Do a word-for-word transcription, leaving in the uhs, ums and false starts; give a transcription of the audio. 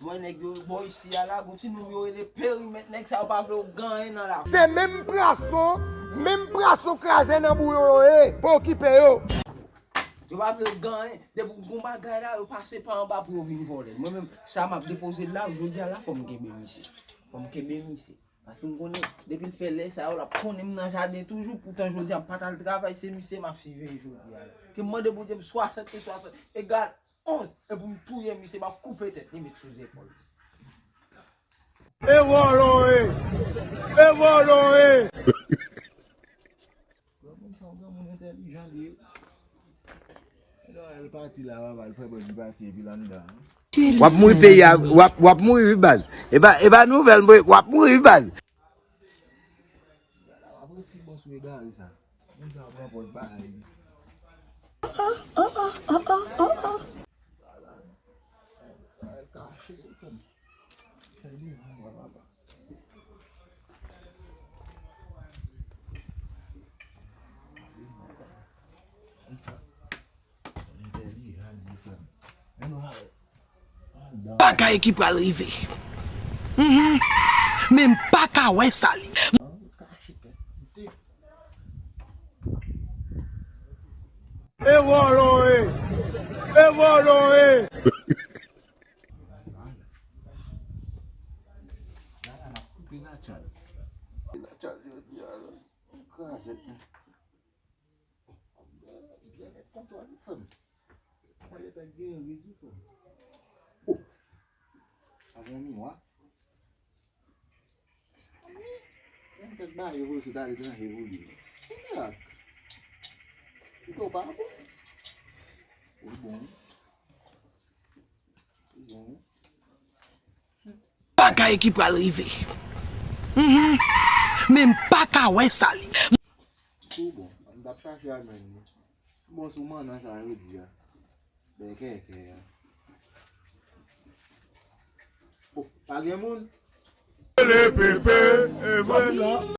Mwen nèg yo bò isi a la, gon ti nonm yo rele Perimèt, nèg sa yo pa vle w gen anyen nan lavi. Se menm prason, menm prason kraze nan bouyon yo ye, pa okipe yo. Yo pa vle w gen anyen, depi w gon bagay la, yo pase pa anba pou yo vin vòlè l. Mwen menm, sa m ap depoze l la, jodi a la, fò m kenbe misye. Fò m kenbe misye. Paske m konnen, depi l fè lè sa yo, l ap konnen m nan jaden toujou. Poutan jodi a, m pa t al travay, se misye m ap siveye jodi a la. Ke m mande Bondye m swasant ke swasant egal onz, epi m touye misye, m ap koupe tèt li, met sou zepòl. E vòlò e! E vòlò e! Granmoun sa, yon granmoun entèlijan li ye. Lè l pati la, papa l fè bòz li pati epi l anndan. W ap mouri peyi a, w ap, w ap mouri wi baz. E pa, e pa nouvèl, mwen, w ap mouri wi baz. W ap resi bòs ou egare sa. Moun sa pran pòz bagay li. Kache, fè m. Fè li, papa. Bagay ki pral rive. Mhm. Men m pa ka wè sa li. E vòlò e! E vòlò e! Kraze. Byen nèt kontwòl wi frè m. Mwen lè tèt gen yon rizou frè m. Oh! Avè yon miwa. Yon tèt ba yo vre sou tale tranje pou li. Se mirak. Pito pa bon. Ou bon. Ou bon. Bagay ki pral rive. Mhm. Men m pa ka wè sa li. Tou bon. M t ap chache a jwenn li. Bon, sou mannan sa yo di a. Bèkèkè a. Oh, pa gen moun? Le pepe, e vre la.